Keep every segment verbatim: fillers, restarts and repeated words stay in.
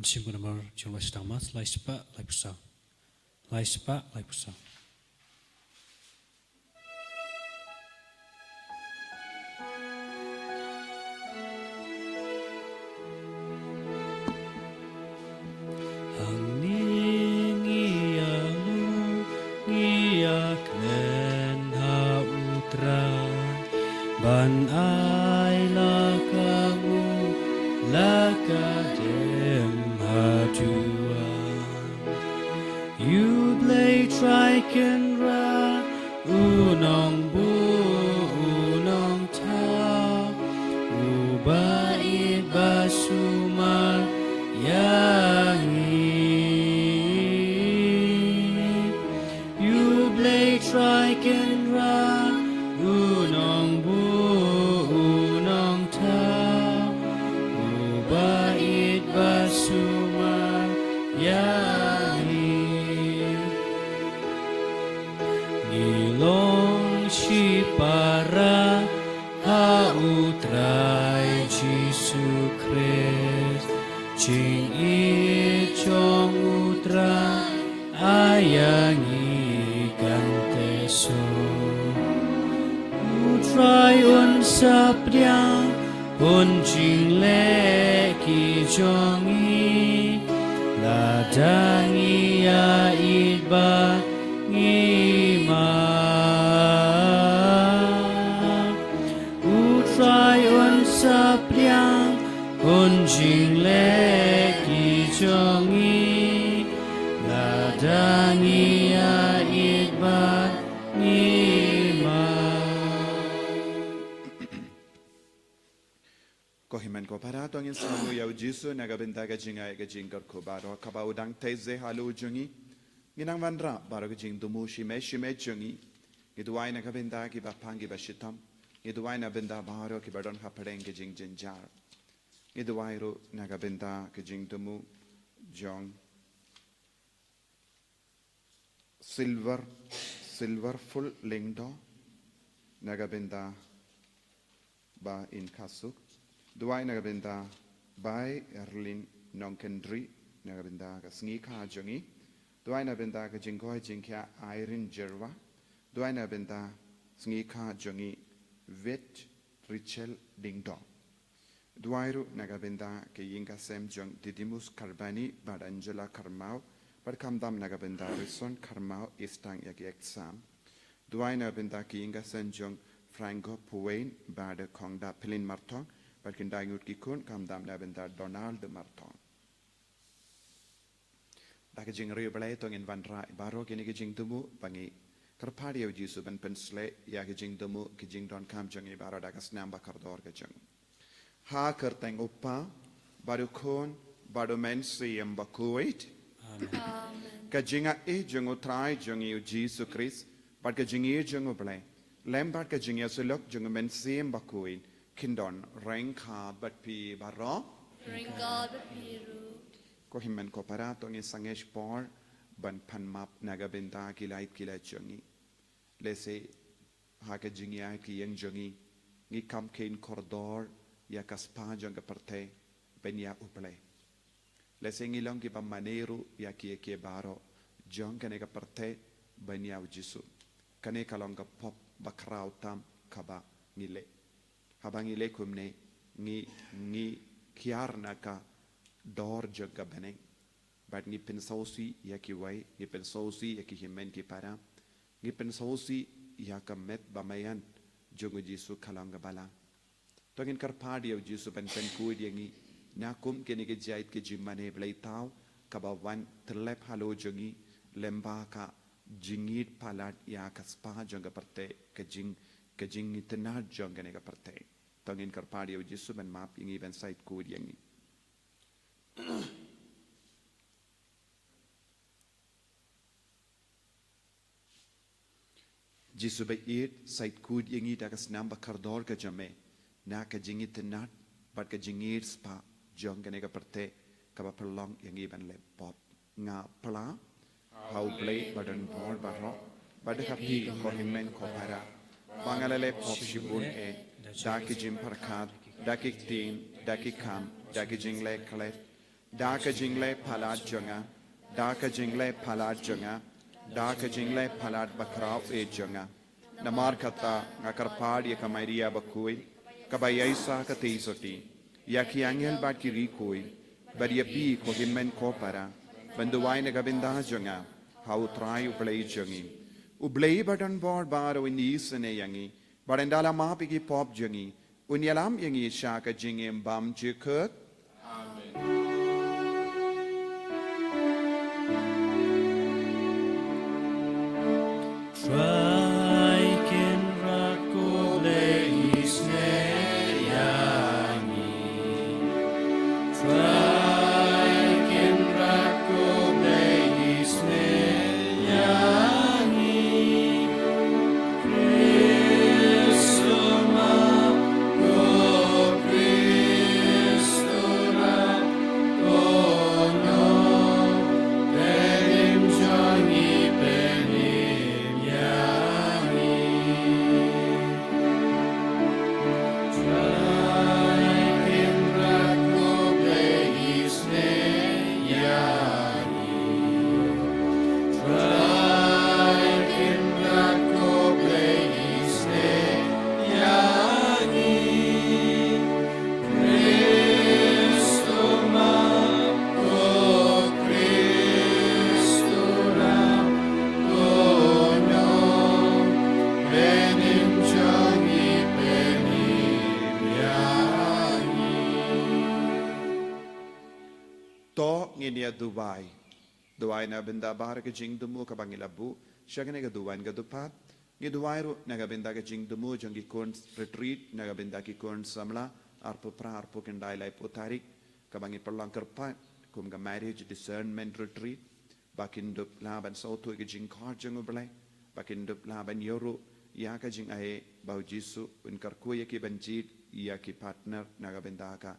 Shim ka namar jong la sdang mas, lai spah lai phew saw. Lai spah lai phew saw. Hangne ngi ïa lum, ngi ïa kmen ha U Trai, ban ai la ka nguh, la ka dem haduh. U Blei Trai Kynrad, U Nongbuh, U Nongthaw, Uba ïeit ba sumar ïa ngi. U Blei Trai Kynrad, U Nongbuh, U Nongthaw, Uba ïeit ba sumar ïa ngi. Ngi long shipara ha U Trai Jisu Khrist, jingïeit jong U Trai ai ïa ngi kan teh suk. U Trai un saphriang, un jingleh ki jong ngi, lada ngi ïa ïeit bad ngi map. U Trai un saphriang, un jingleh ki jong ngi, lada ngi ïa ïeit bad ngi map. Ko hynmen ko para, to ngin sngewbha ïa U Jisu na ka bynta ka jingai ka jingkyrkhu baroh kaba u dang tei ze halor jong ngi. Ngi nang wanrah baroh ka jingthmu shimet shimet jong ngi. Ngi duwai na ka bynta kiba pang kiba shitom. Ngi duwai na bynta baroh kiba don hapdeng ka jingjynjar. Ngi duwai ruh na ka bynta ka jingthmu jong Silver, Silverful Lyngdoh, na ka bynta ba in khasuk. Duwai na ka bynta Bai Erlin Nongkynrih, na ka bynta ka sngi kha jong ngi. Duwai na ka bynta ka jingkoit jingkhiah Irene Jyrwa. Duwai na ka bynta sngi kha jong ngi Wit Richel Lyngdoh. Duwai ruh na ka bynta ka ïing ka sem jong Didymus Karbani bad Angela Kharmaw, bad khamtam na ka bynta Rison Kharmaw, istang ïa ki exam. Duwai na ka bynta ka ïing ka sem jong Franco Puwain bad Khongda Philin Marthong, bad ki khyndai ngut ki khun, khamtam na ka bynta Donald Marthong. Da ka jingriewblei to ngin wanrah baroh kine ki jingthmu ba ngi kyrpad ïa U Jisu ban pynshlei ïa ki jingthmu ki jingdonkam jong ngi baroh da ka snam ba kordor ka jong. Ha kyrteng U Kpa, bad U Khun, bad U Mynsiem Bakhuid. Amen. Amen. Ka jingaiei jong U Trai jong ngi U Jisu Khrist, bad ka jingïeit jong U Blei, lem bad ka jingïasyllok jong U Mynsiem Bakhuid, kin don ryngkat bad phi baroh. Ryngkat bad phi ruh. Ko hynmen ko para, to ngin sangeh por ban pan map na ka bynta ki lait ki lait jong ngi. Lehse ha ka jingïaid ka ïeng jong ngi, ngi kham kheiñ kordor ïa ka spah jong ka pyrthei ban ïa U Blei. Lehse ngi long kiba mane ruh ïa kiei kiei baroh jong kane ka pyrthei ban ïa U Jisu. Kane ka long ka pop ba khraw tam kaba ngi leh. Haba ngi leh kumne, ngi, ngi kiar na ka dor jong ka bneng. Bad ngi pynsngewsih ïa kiwei, ngi pynsngewsih ïa ki hynmen ki para, ngi pynsngewsih ïa ka met ba maïan jong U Jisu ka long ka balang. To ngin kyrpad ïa U Jisu ban pynkhuid ïa ngi na kum kine ki jait ki jingmane blei thaw kaba wan tyllep halor jong ngi, lem bad ka jingïeit palat ïa ka spah jong ka pyrthei, ka jing, ka jingitynnad jong kane ka pyrthei. To ngin kyrpad ïa U Jisu ban map ïa ngi, ban shait khuid ïa ngi. Jisu ba ïeit, shait khuid ïa ngi da ka snam ba kordor ka jong me, na ka jingitynnad bad ka jingïeit spah jong kane ka pyrthei kaba pynlong ïa ngi ban leh pop. Nga pla ha U Blei ba don bor baroh, bad ha phi ko hynmen ko para, ba nga la leh pop shibun eh, da ki jingpyrkhat, da ki ktien, da ki kam, da ki jingleh klet, Da ka jingleh palat jong nga, da ka jingleh palat jong nga, da ka jingleh palat bakhraw eh jong nga. Namar kata nga kyrpad ïa ka Maria bakhuid, kaba ïaisah ka tei sotti, ïa ki angel bad ki riew khuid, bad ïa phi ko hynmen ko para, ban duwai na ka bynta jong nga ha u Trai u Blei jong ngi. U Blei ba don bor baroh un isynei ïa ngi, bad ynda la map ïa ki pop jong ngi, un ïalam ïa ngi sha ka jingim bymjukut. Amen. Trai Kynrad ko Blei isynei ïa ngi. Trai Kynrad ko Blei isynei ïa ngi. To ngin ïa duwai. Duwai na bynta baroh ka jingthmu kaba ngi la buh sha kane ka duwan ka dupad. Ngi duwai ruh na ka bynta ka jingthmu jong ki khun retreat, na ka bynta ki khun samla, arphew phra, arphew khyndai, laiphew tarik, kaba ngi pynlong kyrpad kum ka marriage discernment retreat, ba kin dup lah ban sngewthuh ïa ka jingkhot jong U Blei, ba kin dup lah ban ïoh ruh ïa ka jingai ba U Jisu un kyrkhu ïa ki ban jied ïa ki partner na ka bynta ka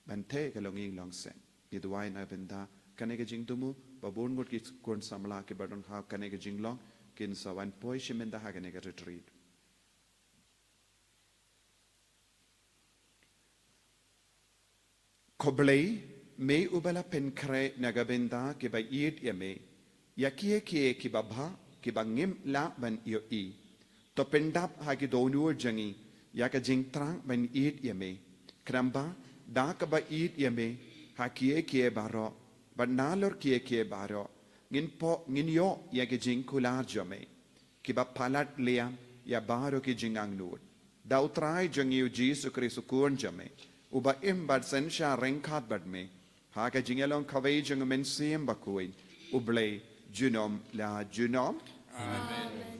ban theh ka longïing longseng. Ngi duwai na ka bynta kane ka jingthmu, ba bun ngut ki khun samla kiba don ha kane ka jinglong kin sa wan poi sha mynta ha kane ka retreat. Ko Blei, me uba la pynkhreh na ka bynta kiba ïeit ïa me, ïa kiei kiei kiba bha kiba ngim lah ban ïohi. To pyndap ha ki dohnud jong ngi ïa ka jingthrang ban ïeit ïa me. Khnang ba da kaba ïeit ïa me ha kiei kiei baroh, bad nalor kiei kiei baroh, ngin poi ngin ïoh ïa ka jingkular jong me, kiba palat liam ïa baroh ki jingangnud. Da U Trai jong ngi U Jisu Khrist U Khun jong me, uba im bad synshar ryngkat bad me, ha ka jingïalong kawei jong U Mynsiem Bakhuid, U Blei, junom la junom. Amen.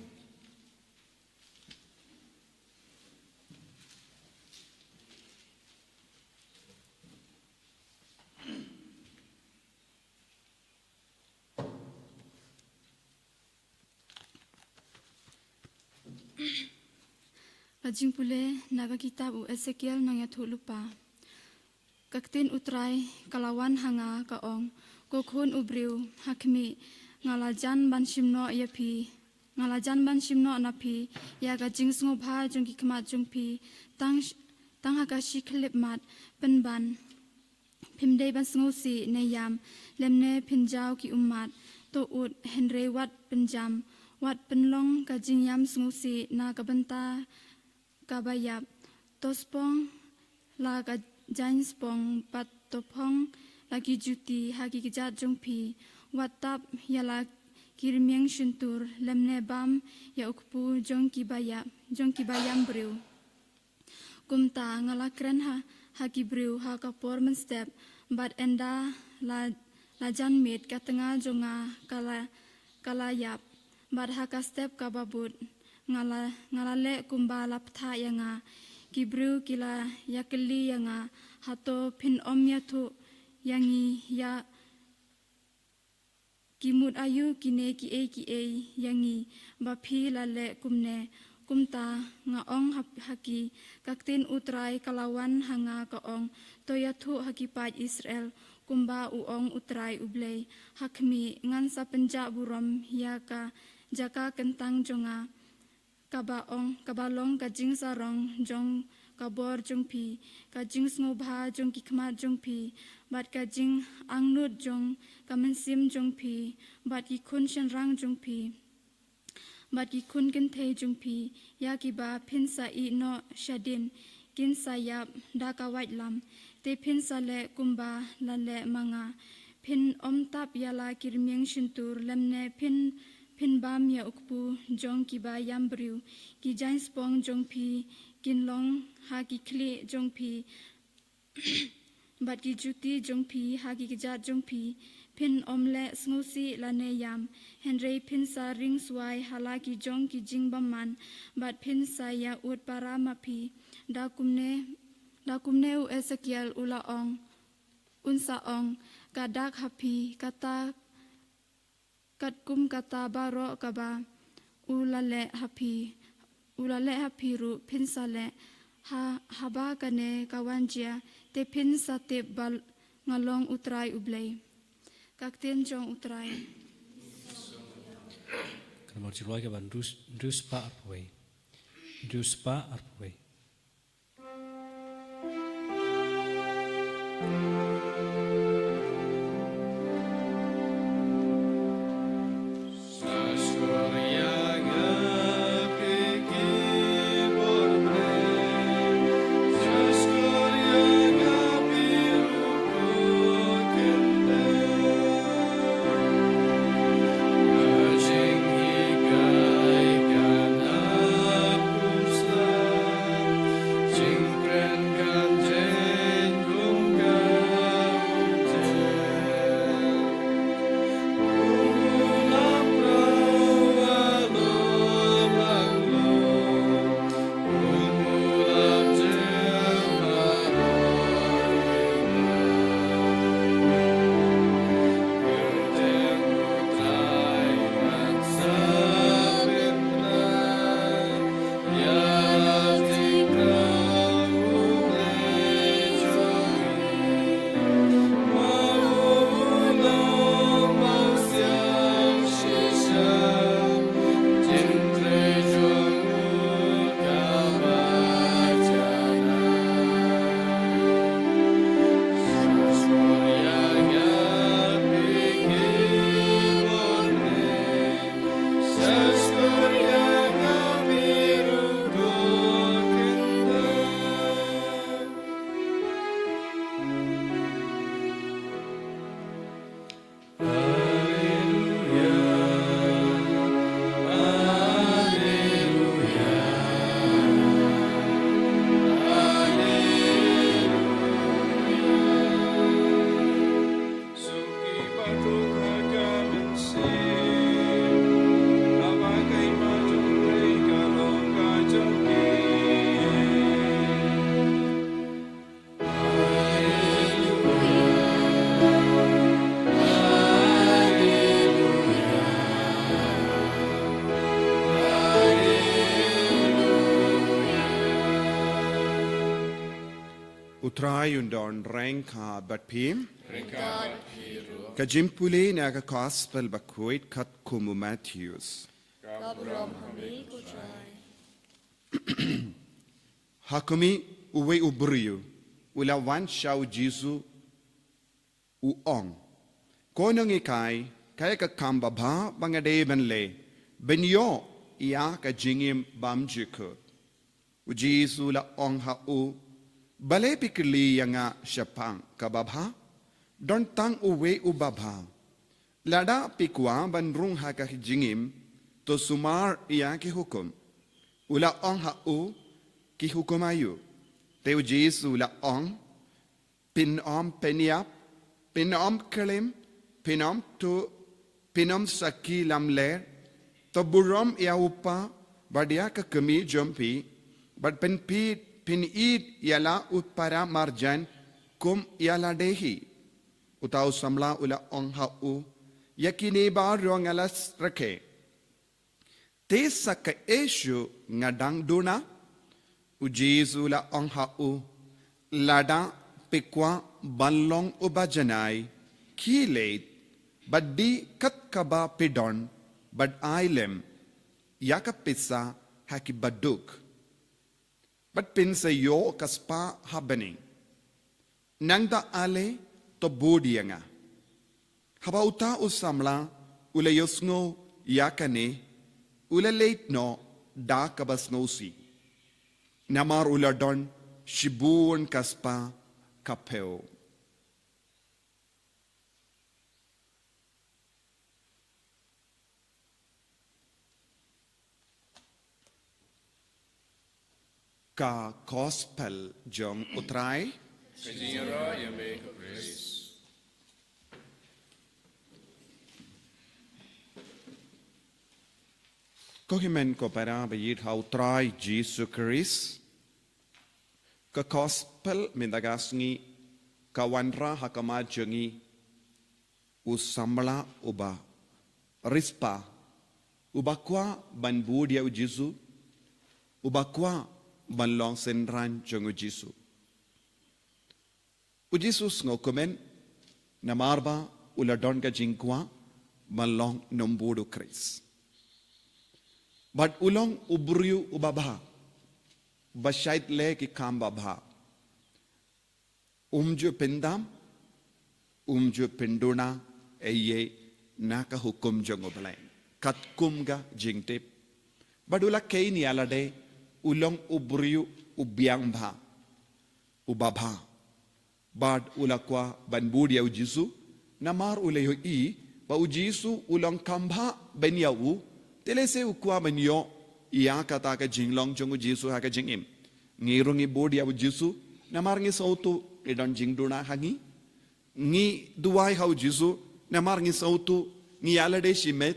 Ka jingpule na ka kitab u Esekiel nongïathuhlypa. Ka ktien U Trai ka la wan ha nga ka ong, ko khun u briew, ha khmih, nga la jan ban shim noh ïa phi, nga la jan ban shim noh na phi ïa ka jingsngewbha jong ki khmat jong phi, tang sh-, tang ha ka shi khyllipmat pynban. Phim dei ban sngewsih ne ïam, lymne phin jaw ki ummat. To ud, hynrei wat pynjam, wat pynlong ka jingïam sngewsih na ka bynta kaba ïap. To spong la ka jaiñ spong bad to phong la ki juti ha ki kjat jong phi. Wat tap ïa la ki rmiang shyntur, lymne bam ïa u kpu jong kiba ïap, jong kiba ïam briew. Kumta nga la kren ha, ha ki briew ha ka por mynstep, bad ynda la, la jan miet ka tnga jong nga ka la, ka la ïap, bad ha ka step kaba bud nga la, nga la leh kumba la bthah ïa nga. Ki briew ki la ïakylli ïa nga, hato phin ym ïathuh ïa ngi ïa ki mut aïu kine kiei kiei ïa ngi ba phi la leh kumne? Kumta nga ong ha, ha ki, ka ktien U Trai ka la wan ha nga ka ong, to ïathuh ha ki paid Israel kumba u ong U Trai U Blei. Ha khmih, ngan sa pynjah burom ïa ka jaka kyntang jong nga, kaba ong, kaba long ka jingsarong jong ka bor jong phi, ka jingsngewbha jong ki khmat jong phi, bad ka jingangnud jong ka mynsiem jong phi, bad ki khun shynrang jong phi, bad ki khun kynthei jong phi, ïa kiba phin sa ïeh noh shadien, kin sa ïap da ka waitlam. Te phin sa leh kumba la leh ma nga. Phin ym tap ïa la ki rmiang shyntur, lymne phin, phin bam ïa u kpu jong kiba ïam briew. Ki jaiñspong jong phi kin long ha ki khlieh jong phi, bad ki juti jong phi ha ki kjat jong phi. Phin ym leh sngewsih lane ïam, hynrei phin sa ring swai ha la ki jong ki jingbymman, bad phin sa ïa ud para ma phi. Da kumne, da kumne u Esekiel u la ong, un sa ong, ka dak ha phi, kata katkum kata baroh kaba u la leh ha phi, u la leh ha phi ruh phin sa leh, ha, haba kane ka wan jia, te phin sa tip ba nga long U Trai U Blei. Ka ktien jong U Trai. Ka namar jingduwai kaba hynriew, hynriew spah arphew wei. Hynriew spah arphew wei. U Trai un don ryngkat bad phi. Ryngkat bad phi ruh. Ka jingpule na ka Gospel bakhuid katkum u Mathaios. Ka burom ha me ko Trai. Ha khmih, uwei u briew u la wan sha u Jisu, u ong, Ko Nonghikai, kaei ka kam babha ba nga dei ban leh ban ïoh ïa ka jingim bymjukut? U Jisu u la ong ha u, Balei phi kylli ïa nga shaphang ka babha? Don tang uwei u babha. Lada phi kwah ban rung ha ka jingim, to sumar ïa ki hukum. U la ong ha u, Ki hukum aïu? Te u Jisu u la ong, Phin ym pynïap, phin ym klim, phin ym tuh, phin ym sakhi lamler, to burom ïa u kpa bad ïa ka kmie jong phi, bad phin peit, phin ïeit ïa la u para marjan kum ïa lade hi. Uta u samla u la ong ha u, Ïa kine baroh nga la rakhe. Te sa kaei shuh nga dang duna? U Jisu u la ong ha u, Lada phi kwah ban long uba janai, khie leit, bad die kat kaba phi don, bad ai lem ïa ka pisa ha kiba duk. Bad pynsa ïoh ka spah ha bneng. Nangta ale to bud ïa nga. Haba uta u samla u la ïohsngew ïa kane, u la leit noh da kaba sngewsih. Namar u la don shibun ka spah ka phew. Ka Gospel jong U Trai. Ka jingïarap ïa me ko Khrist. Ko hynmen ko para ba ïeit ha U Trai Jisu Khrist. Ka Gospel mynta ka sngi ka wanrah ha khmat jong ngi u samla uba riewspah, uba kwah ban bud ïa U Jisu, uba kwah ban long synran jong U Jisu. U Jisu u sngewkmen namar ba u la don ka jingkwah ban long nongbud U Khrist. Bad u long u briew uba bha, ba shait leh ki kam babha. Um ju pyndam, um ju pynduna ei ei na ka hukum jong U Blei, katkum ka jingtip. Bad u la kheiñ ïa lade u long u briew u biang bha, uba bha. Bad u la kwah ban bud ïa U Jisu, namar u la ïohi ba U Jisu u long kham bha ban ïa u, te lehse u kwah ban ïoh ïa kata ka jinglong jong U Jisu ha ka jingim. Ngi ruh ngi bud ïa U Jisu namar ngi sngewthuh ngi don jingduna ha ngi. Ngi duwai ha U Jisu namar ngi sngewthuh ngi ïa lade shimet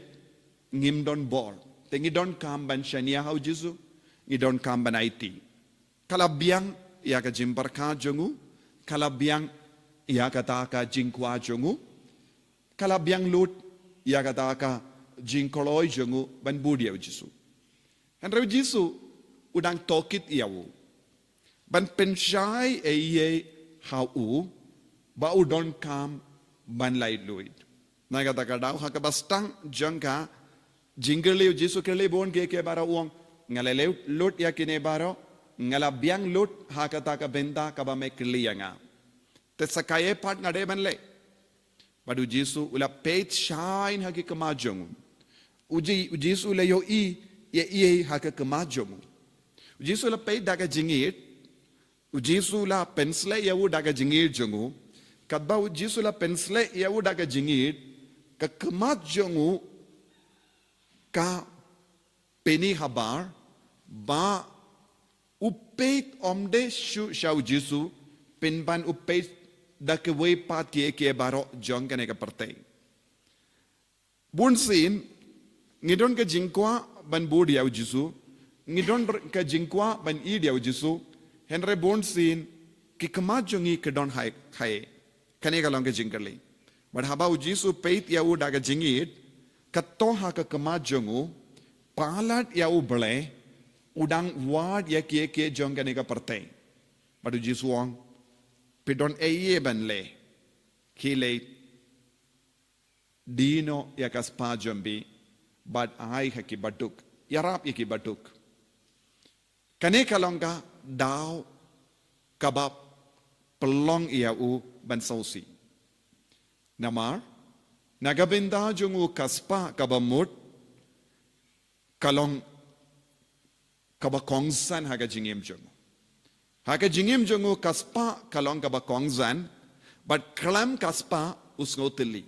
ngim don bor. Te ngi donkam ban shaniah ha U Jisu, ngi donkam ban aiti. Ka la biang ïa ka jingpyrkhat jong u, ka la biang ïa kata ka jingkwah jong u, ka la biang lut ïa kata ka jingkloi jong u ban bud ïa U Jisu. Hynrei U Jisu u dang tohkit ïa u ban pynshai ei ei ha u ba u donkam ban laitluid. Na kata ka daw ha kaba sdang jong ka jingkylli U Jisu u kylli bun kiei kiei baroh, u ong, nga la leh lut ïa kine baroh, nga la biang lut ha kata ka bynta kaba me kylli ïa nga. Te sa kaei pat nga dei ban leh? Bad U Jisu u la peit shai ha ki khmat jong u. U Ji-, U Jisu u la ïohi ïa ei ei ha ka khmat jong u. U Jisu u la peit da ka jingïeit. U Jisu u la pynsleh ïa u da ka jingïeit jong u. Katba U Jisu u la pynsleh ïa u da ka jingïeit, ka khmat jong u ka pyni habar ba u peit ym dei shuh sha U Jisu, pynban u peit da kiwei pat kiei kiei baroh jong kane ka pyrthei. Bunsien ngi don ka jingkwah ban bud ïa U Jisu, ngi don r-, ka jingkwah ban ïeit ïa U Jisu, hynrei bunsien ki khmat jong ngi ki don ha, ha ei? Kane ka long ka jingkylli. Bad haba U Jisu u peit ïa u da ka jingïeit, kato ha ka khmat jong u palat ïa U Blei, u dang wad ïa kiei kiei jong kane ka pyrthei. Bad U Jisu u ong, phi don ei ei ban leh? Khie leit, die noh ïa ka spah jong phi bad ai ha ki baduk, ïarap ïa ki baduk. Kane ka long ka daw kaba pynlong ïa u ban sngewsih. Namar na ka bynta jong u ka spah kaba mut ka long kaba kongsan ha ka jingim jong u. Ha ka jingim jong u ka spah ka long kaba kongsan, bad khlem ka spah u sngewtylli.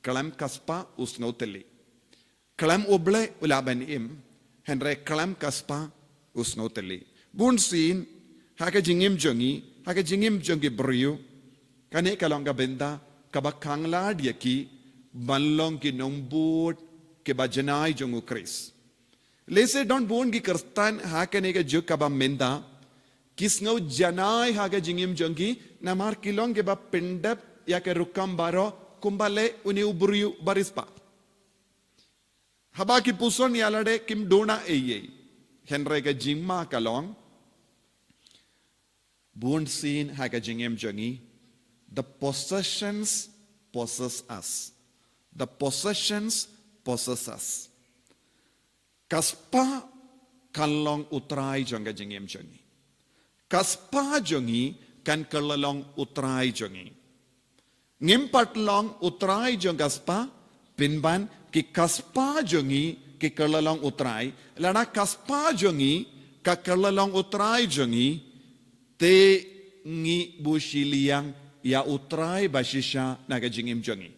Khlem ka spah u sngewtylli. Khlem U Blei u lah ban im, hynrei khlem ka spah u sngewtylli. Bunsien ha ka jingim jong ngi, ha ka jingim jong ki briew, kane ka long ka bynta kaba khang lad ïa ki ban long ki nongbud kiba janai jong U Khrist. Lehse don bun ki Khristan ha kane ka juk kaba mynta ki sngew janai ha ka jingim jong ki, namar ki long kiba pyndep ïa ka rukom baroh kumba leh une u briew ba riewspah. Haba ki puson ïa lade kim duna ei ei. Hynrei ka jingma ka long, bunsien ha ka jingim jong ngi, the possessions possess us. The possessions possess us. Ka spah kan long u trai jong ka jingim jong ngi. Ka spah jong ngi kan kylla long u trai jong ngi. Ngim pat long u trai jong ka spah, pynban ki ka spah jong ngi ki kylla long u trai, lada ka spah jong ngi ka kylla long u trai jong ngi, te ngi buh shiliang ïa u trai ba shisha na ka jingim jong ngi.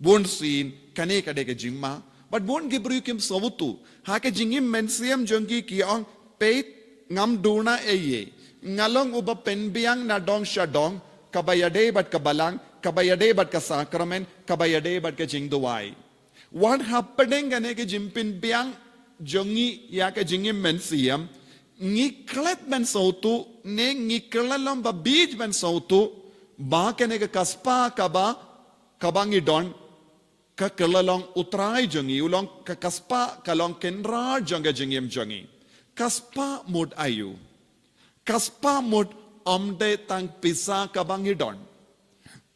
Bun sien kane ka dei ka jingma, bad bun ki briew kim sngewthuh. Ha ka jingim mynsiem jong ki ki ong, peit, ngam duna ei ei. Nga long uba pynbiang na dong sha dong, kaba ïadei bad ka balang, kaba ïadei bad ka sakramen, kaba ïadei bad ka jingduwai. Wat hapdeng kane ka jingpynbiang jong ngi ïa ka jingim mynsiem, ngi klet ban sngewthuh, ne ngi kylla long ba bieit ban sngewthuh ba kane ka ka spah kaba, kaba ngi don, ka kylla long u trai jong ngi, u long ka ka spah, ka long kynrad jong ka jingim jong ngi. Ka spah mut aïu? Ka spah mut ym dei tang pisa kaba ngi don.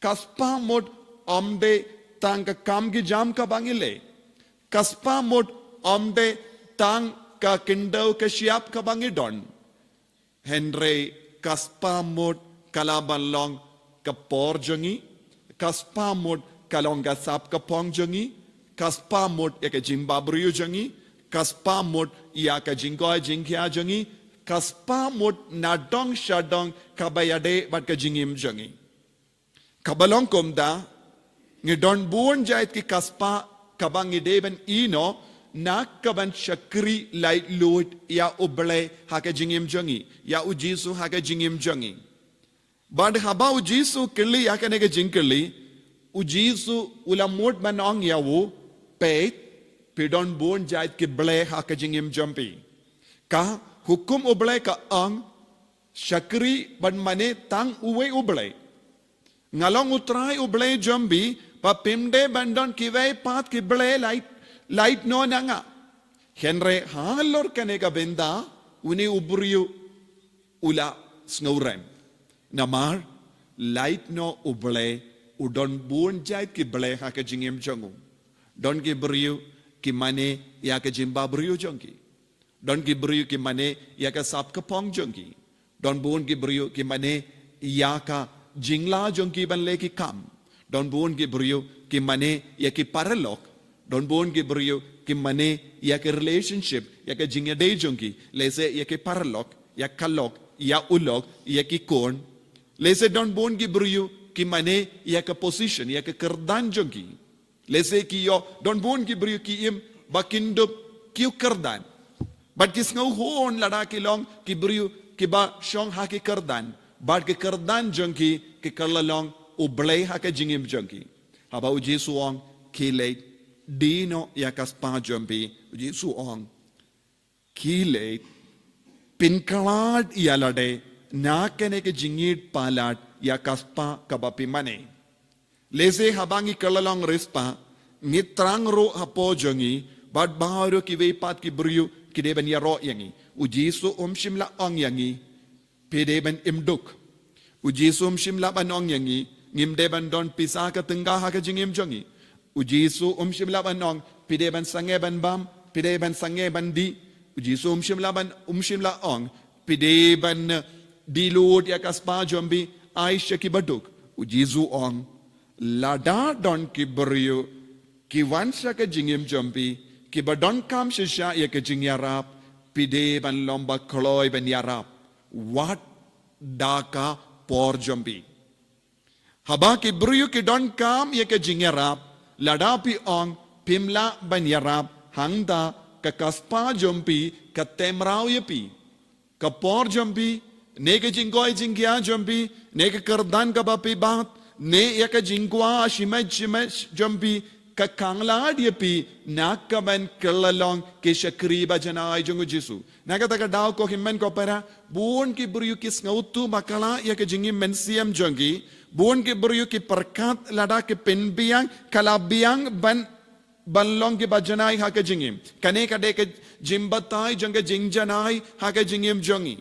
Ka spah mut ym dei tang ka kam ki jam kaba ngi leh. Ka spah mut ym dei tang ka khyndew ka shyiap kaba ngi don. Hynrei ka spah mut ka lah ban long ka por jong ngi. Ka spah mut ka long ka sap ka phong jong ngi. Ka spah mut ïa ka jingbabriew jong ngi. Ka spah mut ïa ka jingkoit jingkhiah jong ngi. Ka spah mut na dong sha dong kaba ïadei bad ka jingim jong ngi. Kaba long kumta, ngi don bun jait ki ka spah kaba ngi dei ban ïehnoh na ka ban shakri laitluid ïa U Blei ha ka jingim jong ngi, ïa U Jisu ha ka jingim jong ngi. Bad haba U Jisu kylli ïa kane ka jingkylli, U Jisu u la mut ban ong ïa u, peit, phi don bun jait ki blei ha ka jingim jong phi. Ka hukum U Blei ka ong, shakri bad mane tang uwei U Blei. Nga long U Trai U Blei jong phi, ba phim dei ban don kiwei pat ki blei lait, lait noh na nga. Hynrei halor kane ka bynta, une u briew u la sngewrem. Namar, lait noh U Blei, u don bun jait ki blei ha ka jingim jong u. Don ki briew ki mane ïa ka jingbabriew jong ki. Don ki briew ki mane ïa ka sap ka phong jong ki. Don bun ki briew ki mane ïa ka jinglah jong ki ban leh ki kam. Don bun ki briew ki mane ïa ki paralok. Don bun ki briew ki mane ïa ka relationship, ïa ka jingïadei jong ki. Lehse ïa ki paralok, ïa ka lok, ïa u lok, ïa ki khun. Lehse don bun ki briew ki mane ïa ka position, ïa ka kyrdan jong ki. Lehse ki ïoh, don bun ki briew ki im ba kin dup ki ïoh kyrdan. Bad ki sngew hun lada ki long ki briew kiba shong ha ki kyrdan. Bad ki kyrdan jong ki ki kylla long U Blei ha ka jingim jong ki. Haba U Jisu u ong khie leit, die noh ïa ka spah jong phi, U Jisu u ong, khie leit, pynkhlad ïa lade na kane ka jingïeit palat ïa ka spah kaba phi mane. Lehse haba ngi kylla long riewspah, ngi trang ruh hapoh jong ngi, bad baroh kiwei pat ki briew ki dei ban ïaroh ïa ngi. U Jisu um shym la ong ïa ngi, phi dei ban im duk. U Jisu um shym la ban ong ïa ngi, ngim dei ban don pisa ka tyngka ha ka jingim jong ngi. U Jisu um shym la ban ong, phi dei ban sangeh ban bam, phi dei ban sangeh ban dih. U Jisu um shym la ban, um shym la ong, phi dei ban, eh, die lut ïa ka spah jong phi, ai sha kiba duk. U Jisu u ong, lada don ki briew ki wan sha ka jingim jong phi, kiba donkam shisha ïa ka jingïarap, phi dei ban long ba kloi ban ïarap. Wat da ka por jong phi. Haba ki briew ki donkam ïa ka jingïarap, lada phi ong phim lah ban ïarap, hangta ka ka spah jong phi ka tymraw ïa phi. Ka por jong phi, ne ka jingkoit jingkhiah jong phi, ne ka kyrdan kaba phi bat, ne ïa ka jingkwah shimet shimet jong phi, ka khanglad ïa phi na ka ban kylla long ki shakri ba janai jong U Jisu. Na kata ka daw ko hynmen ko para, bun ki briew ki sngewthuh bakla ïa ka jingim mynsiem jong ki, bun ki briew ki pyrkhat lada ki pynbiang, ka la biang ban, ban long kiba janai ha ka jingim. Kane ka dei ka jingbatai jong ka jingjanai ha ka jingim jong ngi.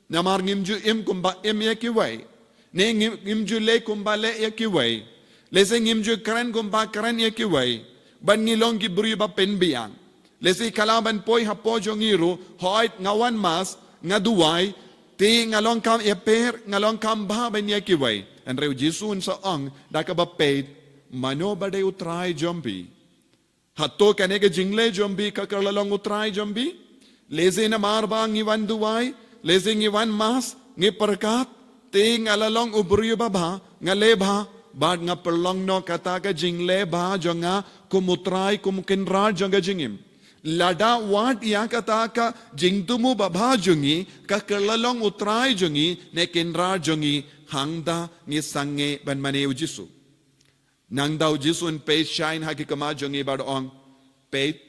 Namar ngim ju im kumba im ïa kiwei. Ne ngim, ngim ju leh kumba leh ïa kiwei. Lehse ngim ju kren kumba kren ïa kiwei. Bad ngi long ki briew ba pynbiang. Lehse ka lah ban poi hapoh jong ngi ruh, hooid nga wan mass, nga duwai, Te nga long kam ïapher, nga long kam bha ban ïa kiwei. Hynrei u Jisu un sa ong da kaba peit, mano ba dei u Trai jong phi? Hato kane ka jingleh jong phi ka kylla long u Trai jong phi? Lehse namar ba ngi wan duwai, lehse ngi wan mass, ngi pyrkhat, te nga la long u briew ba bha, nga leh bha, bad nga pynlong noh kata ka jingleh bha jong nga kum u Trai, kum u Kynrad jong ka jingim. Lada wat ïa kata ka jingthmu ba bha jong ngi ka kylla long u Trai jong ngi ne Kynrad jong ngi, hangta ngi sangeh ban mane u Jisu. Nangta u Jisu un peit shai ha ki khmat jong ngi bad ong, peit,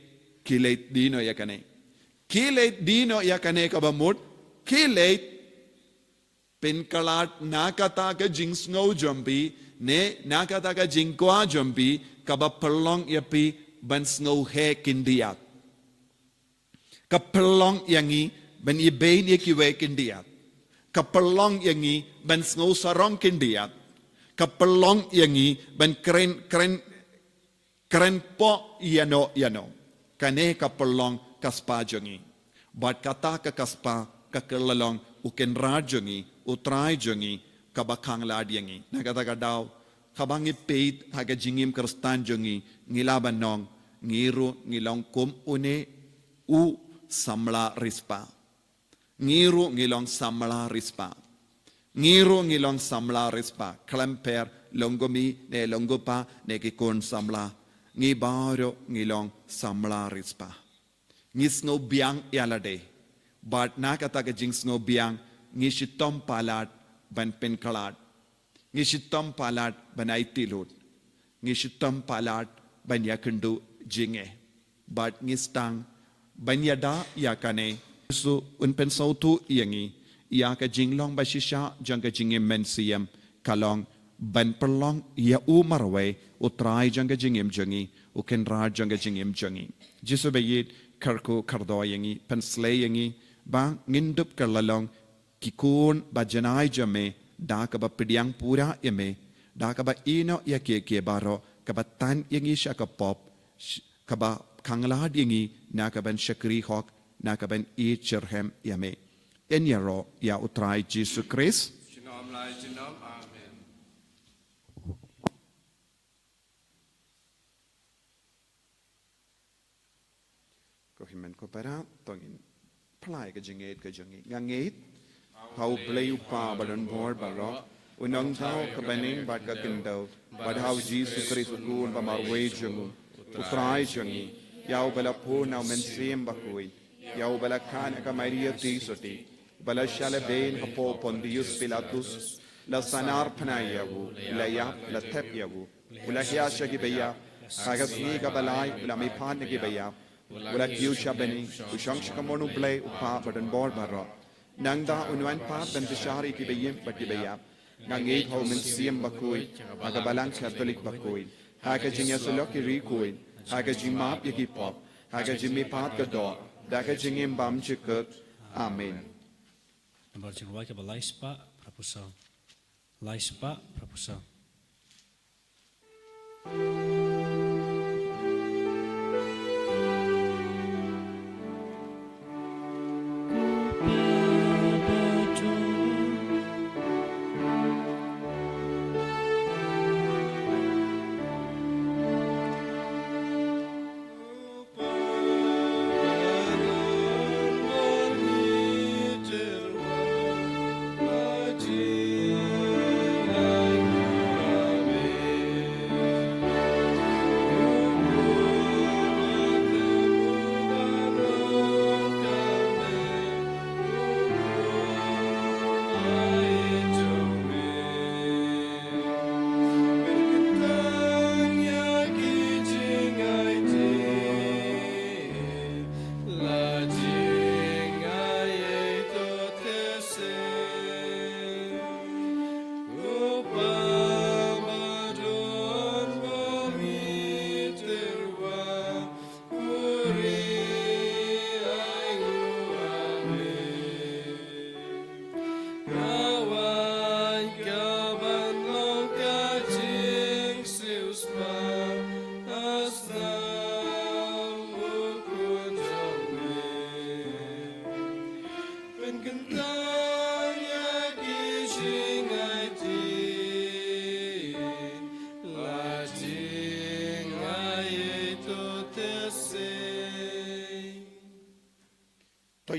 khie leit die noh ïa kane. Khie leit die noh ïa kane kaba mut, khie leit pynkhlad na kata ka jingsngew jong phi, ne na kata ka jingkwah jong phi, kaba pynlong ïa phi ban sngew heh khyndiat. Ka pynlong ïa ngi ban ibeiñ ïa kiwei khyndiat. Ka pynlong ïa ngi ban sngew sarong khyndiat. Ka pynlong ïa ngi ban kren, kren, kren pok ïano ïano. Kane ka pynlong ka spah jong ngi. Bad kata ka, ka spah ka kylla long u Kynrad jong ngi, u Trai jong ngi, kaba khanglad ïa ngi. Na kata ka daw, haba ngi peit ha ka jingim Khristan jong ngi, ngi lah ban ong, ngi ruh ngi long kum une u samla riewspah. Ngi ruh ngi long samla riewspah. Ngi ruh ngi long samla riewspah. Khlem pher long u kmie ne long u kpa ne ki khun samla. Ngi baroh ngi long samla riewspah. Ngi sngew biang ïa lade. Bad na kata ka jingsngew biang ngi shitom palat ban pynkhlad. Ngi shitom palat ban aiti lut. Ngi shitom palat ban ïakynduh jingeh. Bad ngi sdang ban ïada ïa kane. Jisu un pynsngewthuh ïa ngi ïa ka jinglong ba shisha jong ka jingim mynsiem, ka long ban pynlong ïa u marwei u Trai jong ka jingim jong ngi, u Kynrad jong ka jingim jong ngi. Jisu ba ïeit, kyrkhu kyrdoh ïa ngi, pynsleh ïa ngi ba ngin dup kylla long ki khun ba janai jong me, da kaba pdiang pura ïa me, da kaba ïehnoh ïa kiei kiei baroh, kaba tan ïa ngi sha ka pop, sh-, kaba khanglad ïa ngi na ka ban shakri hok, na ka ban ïeit shitrhem ïa me. Yn ïaroh ïa u Trai Jisu Khrist. Junom la junom. Amen. Ko hynmen ko para, to ngin pynlait ka jingngeit ka jong ngi. Nga ngeit ha U Blei U Kpa badonbor baroh, U Nongthaw ka bneng bad ka khyndew, bad ha U Jisu Khrist U Khun ba marwei jong U, U Trai jong ngi, ïa uba la pun na U Mynsiem Bakhuid, ïa uba la kha na ka Maria Theisotti, uba la shah lehbeiñ hapoh Pontius Pilatus, la sahnarphna ïa u, u la ïap, la thep ïa u, u la hiar sha ki baïap, ha ka sngi kaba lai u la mihpat na ki baïap, u la kiew sha bneng, u shong sha kamon U Blei U Kpa badonbor baroh. Nangta un wan pat ban bishar ïa ki baïm bad ki baïap. Nga ngeit ha U Mynsiem Bakhuid, ha ka Balang Katholik bakhuid, ha ka jingïasyllok ki riewkhuid, ha ka jingmap ïa ki pop, ha ka jingmihpat ka doh, da ka jingim bymjukut. Amen. Namar jingrwai kaba lai spah phra phew saw. Lai spah phra phew saw.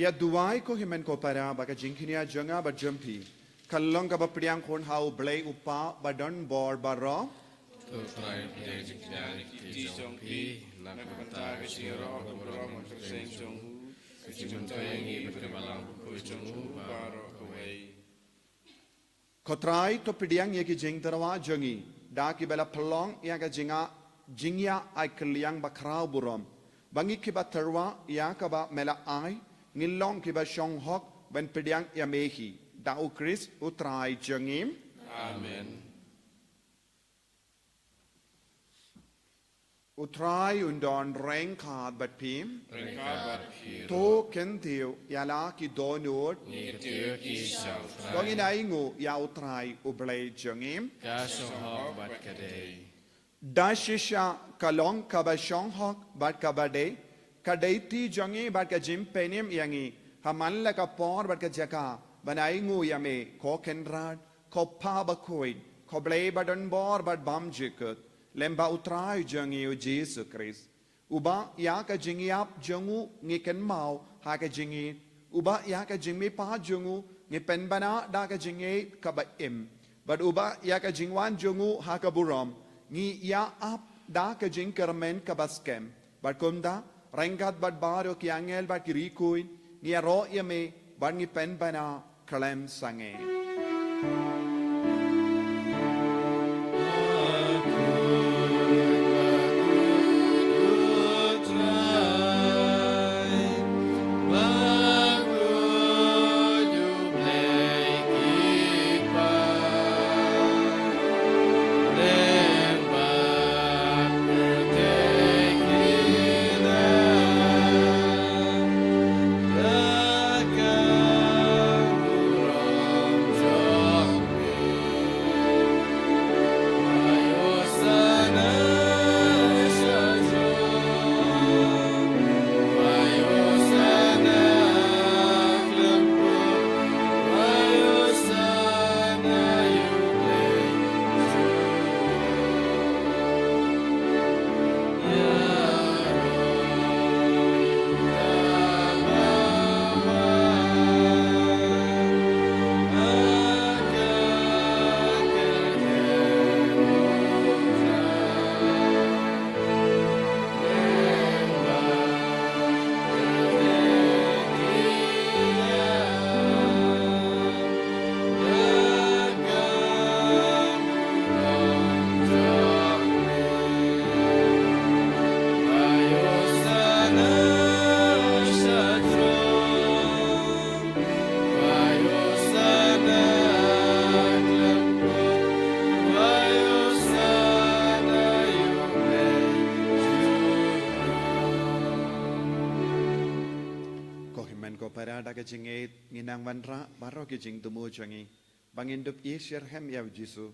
Ïa duwai ko hynmen ko para ba ka jingkñia jong nga bad jong phi kan long kaba pdiang khun ha U Blei U Kpa badonbor baroh. To Trai, pdiang jingkñia ïa ki kti jong phi na ka bynta ka jingïaroh bakhuid bad kyrteng jong u, ka jingmyntoi ïa ngi bad ka balang bakhuid jong u baroh kawei. Ko Trai, to pdiang ïa ki jingtyrwa jong ngi da kiba la pynlong ïa ka jingïa, jingïa ai kylliang bakhraw burom, ba ngi kiba tyrwa ïa kaba me la ai ngin long kiba shong hok ban pdiang ïa me hi, da U Khrist U Trai jong ngi. Amen. U Trai un don ryngkat bad phi. Ryngkat bad phi. To kyntiew ïa la ki dohnud. Ngi kyntiew ïa ki sha U Trai. To ngin ainguh ïa U Trai U Blei jong ngi. Ka shong hok bad ka dei. Da shisha ka long kaba shong hok bad kaba dei, ka dei kti jong ngi bad ka jingpynim ïa ngi ha man la ka por bad ka jaka ban ainguh ïa me, ko Kynrad, ko Kpa bakhuid, ko Blei badonbor bad bymjukut, lem bad U Trai jong ngi U Jisu Khrist, uba ïa ka jingïap jong u ngi kynmaw ha ka jingïeit, uba ïa ka jingmihpat jong u ngi pynbna da ka jingïeit kaba im, bad uba ïa ka jingwan jong u ha ka burom ngi ïa ap da ka jingkyrmen kaba skhem. Bad kumta, ryngkat bad baroh ki angel bad ki riewkhuid, ngi ïaroh ïa me bad ngi pynbna khlem sangeh. Ko hynmen ko para, da ka jingïeit ngin nang wanrah baroh ki jingthmu jong ngi ba ngin dup ïeit shitrhem ïa U Jisu,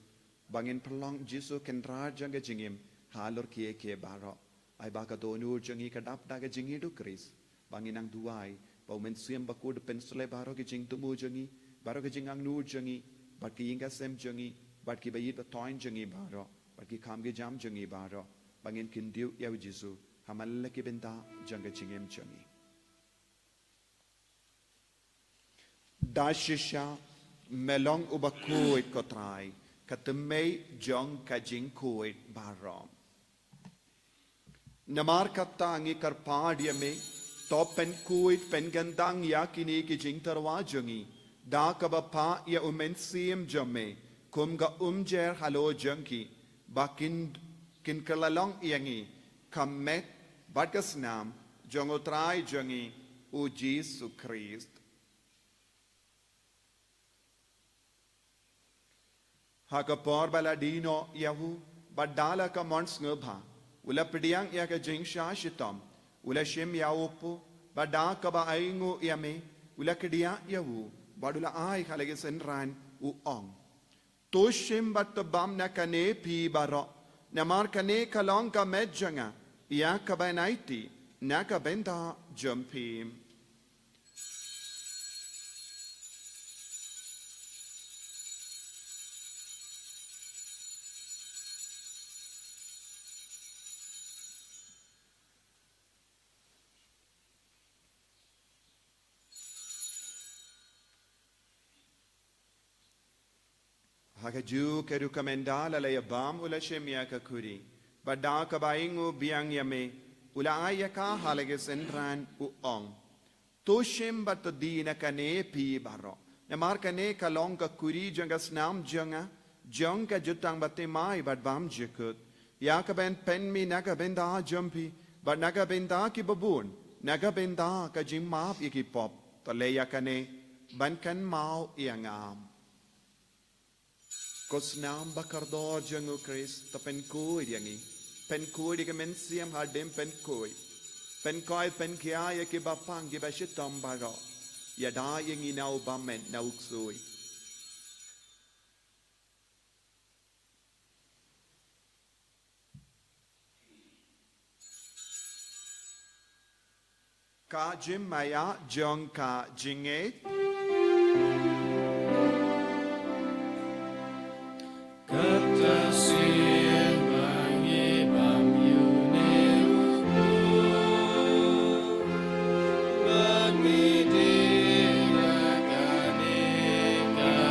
ba ngin pynlong Jisu Kynrad jong ka jingim halor kiei kiei baroh. Ai ba ka dohnud jong ngi ka dap da ka jingïeit U Khrist. Ba ngin nang duwai ba U Mynsiem Bakhuid un pynsleh baroh ki jingthmu jong ngi, baroh ki jingangnud jong ngi, bad ki ïing ki sem jong ngi, bad kiba ïeit ba thoiñ jong ngi baroh, bad ki kam ki jam jong ngi baroh, ba ngin kyntiew ïa U Jisu ha man la ki bynta jong ka jingim jong ngi. Da shisha me long uba khuid, ko Trai, ka thymmei jong ka jingkhuid baroh. Namar kata ngi kyrpad ïa me, to pynkhuid pynkyndang ïa kine ki jingtyrwa jong ngi da kaba phah ïa U Mynsiem jong me kum ka umjer halor jong ki, ba kin, kin kylla long ïa ngi ka met bad ka snam jong U Trai jong ngi U Jisu Khrist. Ha ka por ba la die noh ïa u, bad da la ka mon sngewbha, u la pdiang ïa ka jingshah shitom, u la shim ïa u kpu, bad da kaba ainguh ïa me, u la kdiah ïa u, bad u la ai ha la ki synran, u ong: To shim bad to bam na kane phi baroh, namar kane ka long ka met jong nga, ïa kaban aiti na ka bynta jong phi. Ha kajuh ka rukom ynda la la ïabam u la shim ïa ka khuri, bad da kaba ïing u biang ïa me, u la ai ïa ka ha la ki synran, u ong: To shim bad to die na kane phi baroh. Namar kane ka long ka khuri jong ka snam jong nga, jong ka jutang bathymmai bad bymjukut, ïa kaban pynmih na ka bynta jong phi bad na ka bynta kiba bun, na ka bynta ka jingmap ïa ki pop. To leh ïa kane ban kynmaw ïa nga. Ko snam ba kordor jong u Khrist, to pynkhuid ïa ngi. Pynkhuid ïa ka mynsiem hadien pynkhuid. Pynkhuid pynkhia ïa kiba pang kiba shitom baroh. Ïada ïa ngi na u bymmen na u ksuid. Ka jingmaïa jong ka jingngeit. Kata sien ba ngi bam ïa une u briew, ba ngi die na kane ka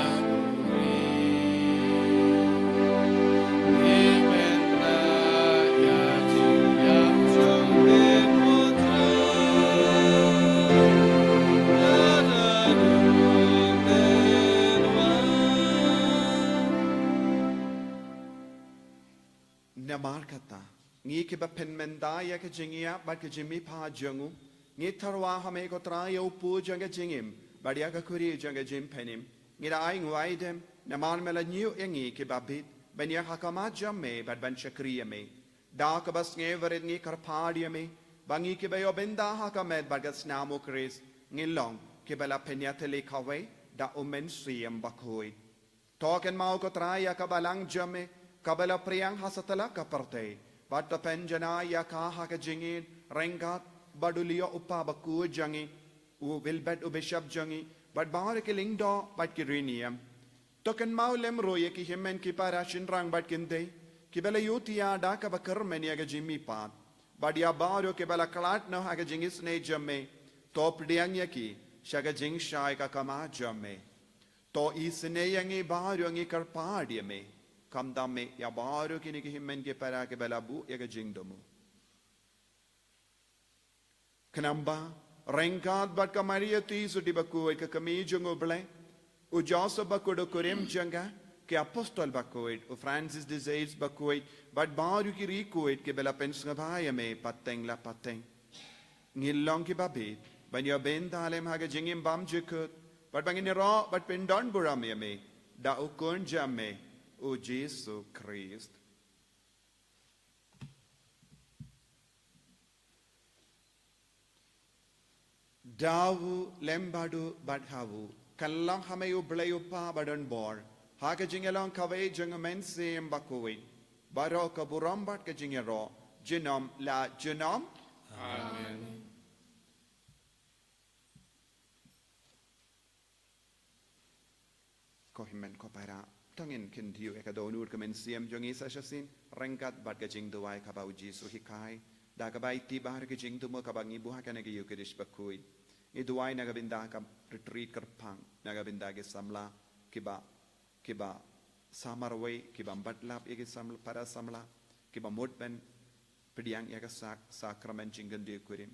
khuri. Namar kata, ngi kiba pynmynta ïa ka jingïap bad ka jingmihpat jong u, ngi tyrwa ha me ko Trai ïa u pud jong ka jingim bad ïa ka khuri jong ka jingpynim. Ngi la ai nguaidem namar me la ñiew ïa ngi kiba bit ban ïaid ha khmat jong me bad ban shakri ïa me. Da kaba sngewrit ngi kyrpad ïa me ba ngi kiba ïoh bynta ha ka met bad ka snam u Khrist, ngin long kiba la pynïatylli kawei da u Mynsiem Bakhuid. To kynmaw ko Trai ïa ka balang jong me kaba la pdiang ha satlak ka pyrthei, bad to pynjanai ïa ka ha ka jingïeit ryngkat bad u Leo u Kpa Bakhuid jong ngi, u Wilbert u Bishop jong ngi, bad baroh ki lyngdoh bad ki riewniam. To kynmaw lem ruh ïa ki hynmen ki para shynrang bad kynthei kiba la ïohthiah da kaba kyrmen ïa ka jingmihpat, bad ïa baroh kiba la khlad noh ha ka jingisynei jong me. To pdiang ïa ki sha ka jingshai ka khmat jong me. To isynei ïa ngi baroh, ngi kyrpad ïa me. Khamtam me ïa baroh kine ki hynmen ki para kiba la buh ïa ka jingthmu. Khnang ba ryngkat bad ka Maria Theisotti Bakhuid ka kmie jong u Blei, u Joseph Bakhuid u kurim jong ka, ki apostol bakhuid, u Francis de Sales Bakhuid, bad baroh ki riewkhuid kiba la pynsngewbha ïa me pateng la pateng, ngin long kiba bit ban ïoh bynta lem ha ka jingim bymjukut, bad ba ngin ïaroh bad pyndonburom ïa me da u Khun jong me, u Jisu Khrist. Da u, lem bad u, bad ha u, kan long ha me u Blei u Kpa badonbor, ha ka jingïalong kawei jong u Mynsiem Bakhuid, baroh ka burom bad ka jingïaroh junom la junom. Amen. Ko hynmen ko para, to ngin kyntiew ïa ka dohnud ka mynsiem jong ngi sa shisien ryngkat bad ka jingduwai kaba u Jisu u hikai, da kaba ïa tip baroh ka jingthmu kaba ngi buh ha kane ka Ïukharist bakhuid. Ngi duwai na ka bynta ka retreat kyrpang, na ka bynta ki samla kiba, kiba sa marwei, kiba ym bat lap ïa ki samla, para samla kiba mut ban pdiang ïa ka sak-, sakramen jingkyntiew kurim,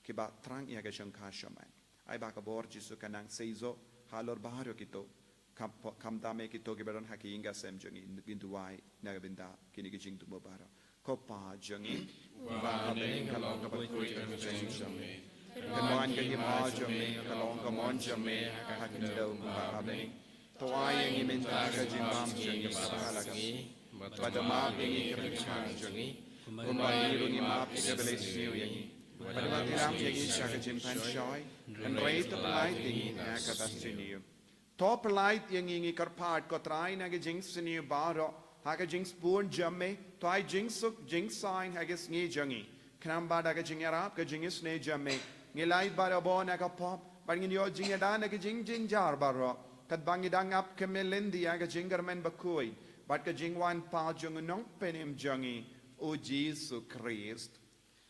kiba thrang ïa ka shongkha shaman. Ai ba ka bor Jisu kan nang seisoh halor baroh kito, kham, khamtam ïa kito kiba don ha ki ïing ki sem jong ngi. Ngin duwai na ka bynta kine ki jingthmu baroh. Ko Pa jong ngi uba ha bneng, ka long kaba kyrkhu ïa ka kyrteng jong me. Kan wan ka hima jong me, kan long ka mon jong me ha ka khyndew kumba ha bneng. To ai ïa ngi mynta ka jingbam jong ngi sabha la ka sngi, bad to map ïa ngi ki kyrteng jong ngi, kumba ngi ruh ngi map ïa kiba la isniew ïa ngi. Bad wat ïalam ïa ngi sha ka jingpynshoi, hynrei to pyllait ïa ngi na kaba sniew. To pyllait ïa ngi, ngi kyrpad ko Trai, na ka jingsniew baroh ha ka jingsbun jong me. To ai jingsuk jingsaiñ ha ka sngi jong ngi, khnang ba da ka jingïarap ka jingisynei jong me, ngi lait barabor na ka pop, bad ngin ïoh jingïada na ka jingjynjar baroh, katba ngi dang ap khmih lynti ïa ka jingkyrmen bakhuid bad ka jingwan pat jong u Nongpynim jong ngi, u Jisu Khrist.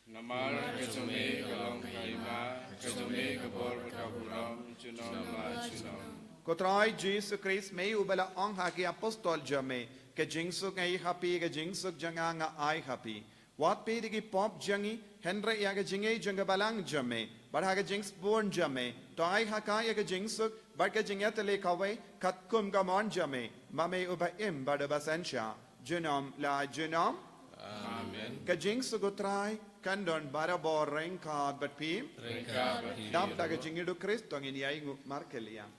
Namar ka jong me ka long ka hima, ka jong me ka bor bad ka burom, junom la junom. Ko Trai Jisu Khrist, me uba la ong ha ki apostol jong me, ka jingsuk nga ai ha phi, ka jingsuk jong nga nga ai ha phi. Wat peit ïa ki pop jong ngi, hynrei ïa ka jingïeit jong ka balang jong me, bad ha ka jingsbun jong me, to ai ha ka ïa ka jingsuk bad ka jingïatylli kawei, katkum ka mon jong me, ma me uba im bad uba synshar junom la junom. Amen. Ka jingsuk U Trai kan don barabor ryngkat bad phi. Ryngkat bad phi. Dap da ka jingïaduk Khrist to ngin ïai nguh markylliang.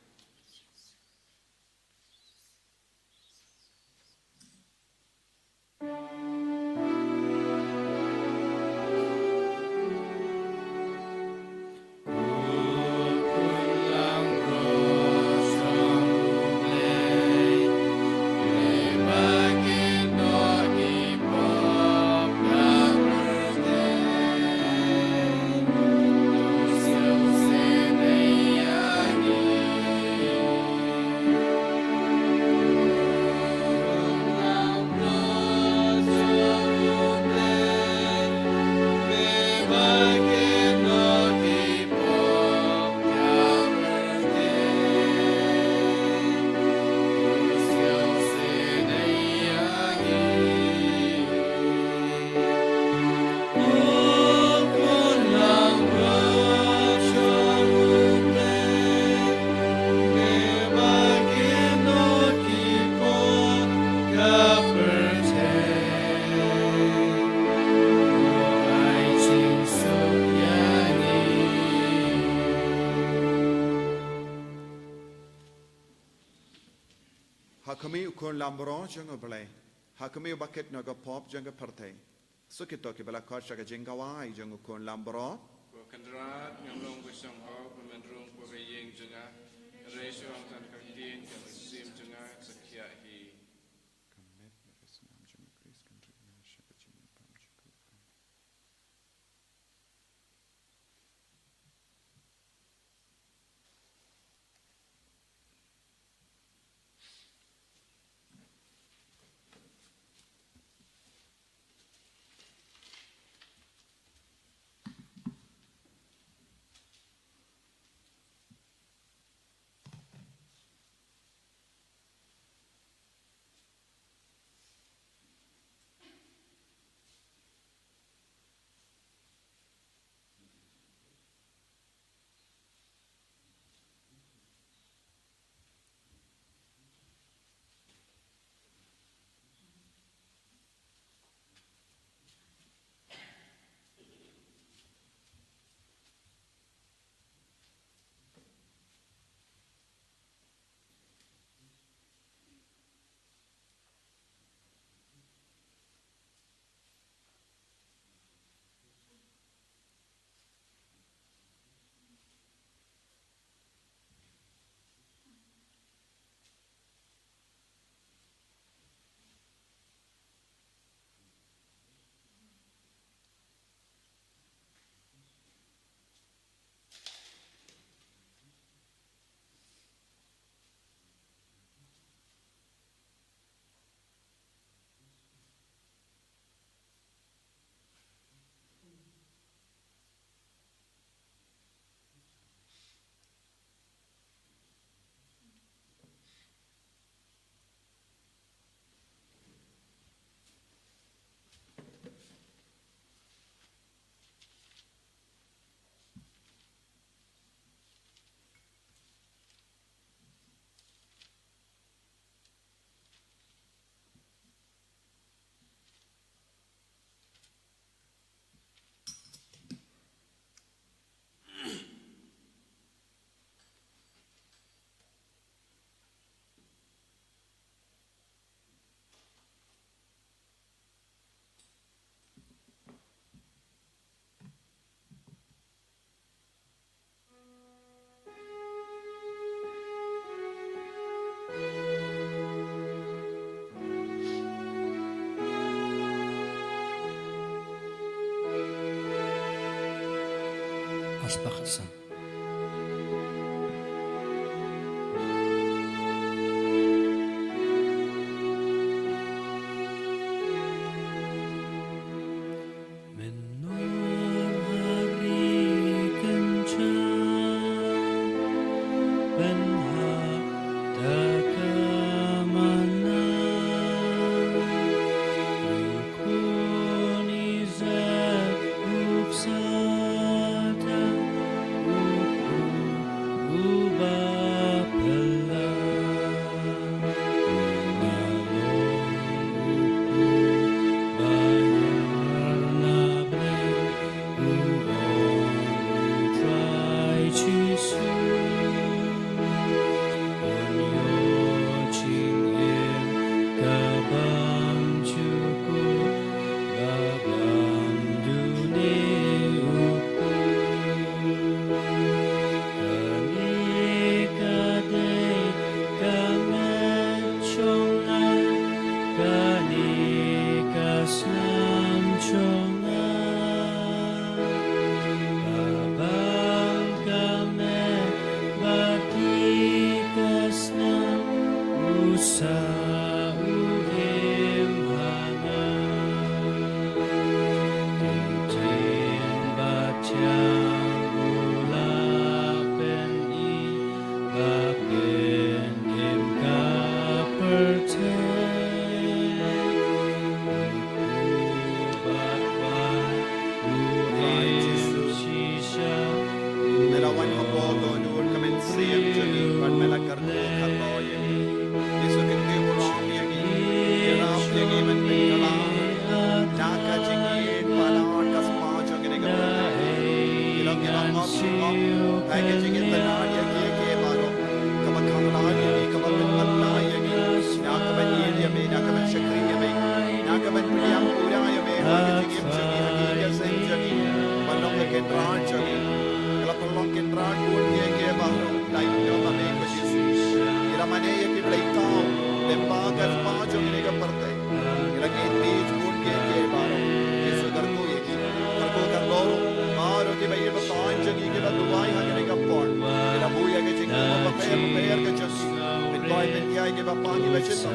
Ha khmih u khun lamro jong U Blei, ha khmih u bakit na ka pop jong ka pyrthei. Suk ito kiba la khot sha ka jingkawei jong u khun lamro. Ko Kynrad, ngam long ba shong hok, ba men rung ko ka ïing jong nga. Hynrei shu ong tang ka ktien ka mynsiem jong nga sa khiah hi. Ka met bad ka snam jong u Khrist kan rit nga sha ka jingim bymjukut. Asbak san. Me la wan ha pdeng ka mynsiem jong ngi, bad me la kyrkhu kyrdoh ïa ngi. Jisu, kynthei burom ïa ngi. Ïarap ïa ngi ban pynkylla na ka jingïeit palat ka spah jong kane ka pyrthei. Ngi long kiba ngop sngewbha ha ka jingitynnad ïa kiei kiei baroh kaba khang lad ïa ngi, kaba pynkylla ïa ngi na ka ban ïeit ïa me, na ka ban shakri ïa me, na ka ban pdiang pura ïa me ha ka jingim jong ngi, ha ka seng jong ngi, ban long ka kynrad jong ngi. Ka la pynlong kynrad bun kiei kiei baroh, la ïoh ma me ko Jisu. Ngi la mane ïa ki blei thaw lyngba ka spah jong kane ka pyrthei. Ngi la ngeit beit bun kiei kiei baroh. Jisu, kyrkhu ïa ngi. Kyrkhu kyrdoh baroh kiba ïeit ba pan jong ngi kiba duwai ha kane ka por. Ngi la buh ïa ka jingim ba pher ba pher ka jong ngi. Pynkoit pynhiar kiba pan kiba shitom.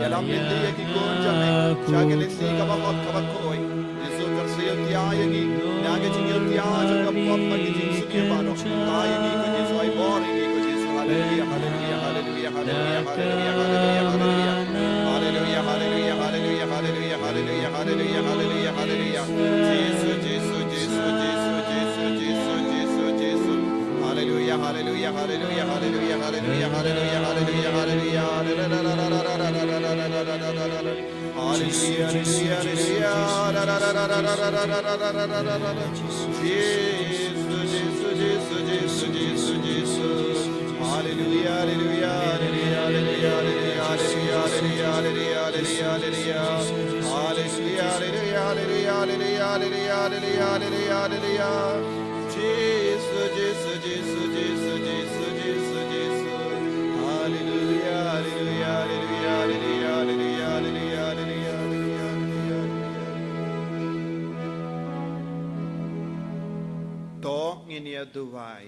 Ïalam lynti ïa ki khun jong me sha ka lynti kaba hok kaba khuid. Jisu, kyrsiew ïa ngi na ka jingïoh jong ka pop bad ka jingsniew baroh. Ai ïa ngi ko Jisu, ai bor ïa ngi ko Jisu. Haleluya, haleluya, haleluya. Haleluya, haleluya, haleluya, haleluya. Haleluya, haleluya, haleluya, haleluya, haleluya, haleluya, haleluya, haleluya. Jisu, Jisu, Jisu, Jisu. Haleluya, haleluya, haleluya, haleluya, haleluya, haleluya, haleluya, haleluya. Haleluya, haleluya, haleluya, haleluya. Jisu, Jisu, Jisu, Jisu, Jisu, Jisu. Haleluya, haleluya, haleluya, haleluya, haleluya. Haleluya, haleluya, haleluya, haleluya. Haleluya, haleluya, haleluya, haleluya, haleluya, haleluya, haleluya. Jisu, Jisu, Jisu, Jisu, Jisu, Jisu, Jisu. Haleluya, haleluya, haleluya, haleluya, haleluya, haleluya, haleluya, haleluya, haleluya. To ngin ïa duwai.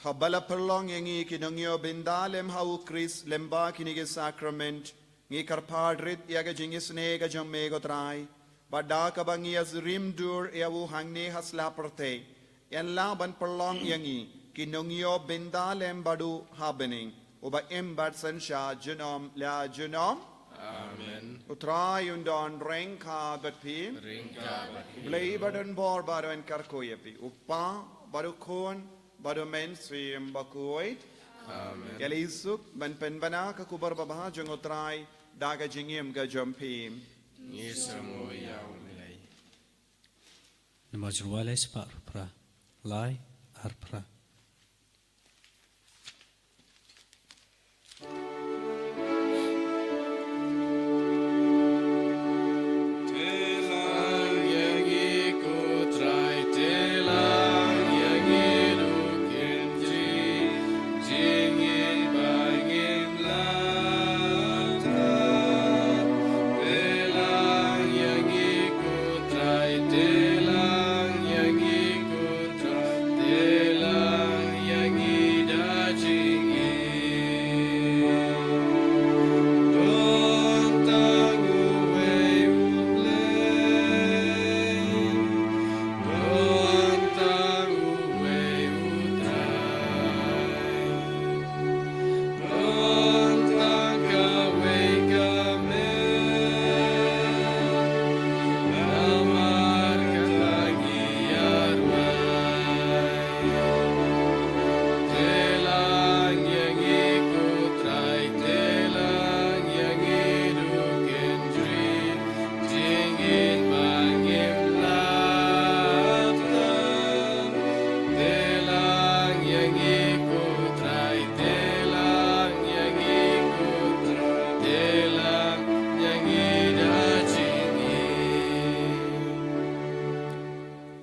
Haba la pynlong ïa ngi ki nongïoh bynta lem ha u Khrist lem bad kine ki sakrament, ngi kyrpad rit ïa ka jingisynei ka jong me ko Trai, bad da kaba ngi ïa rim dur ïa u hangne ha sla pyrthei, ïa la ban pynlong ïa ngi ki nongïoh bynta lem bad u ha bneng, uba im bad synshar junom la junom. Amen. U Trai un don ryngkat bad phi. Ryngkat bad phi. Blei ba don bor baroh un kyrkhu ïa phi. U Kpa bad u Khun bad u Mynsiem Bakhuid. Amen. Ïa la isuk ban pynbna ka khubor babha jong u Trai da ka jingim ka jong phi. Ngi sngewbha ïa u Blei. Namar jong u lai spah phra. Lai ar phra.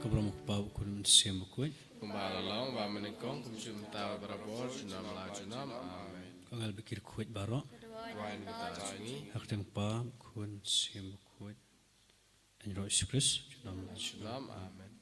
Ka burom u Kpa, u Khun, u Mynsiem Bakhuid. Kumba la long ba mynnyngkong, kumjuh mynta, barabor, junom la junom. Amen. Ko angel bakhuid baroh. Duwai na ka bynta jong ngi. Ha ka kyrteng Kpa, Khun, Mynsiem Bakhuid. Ïaroh Jisu Khrist. Junom. Junom. Amen.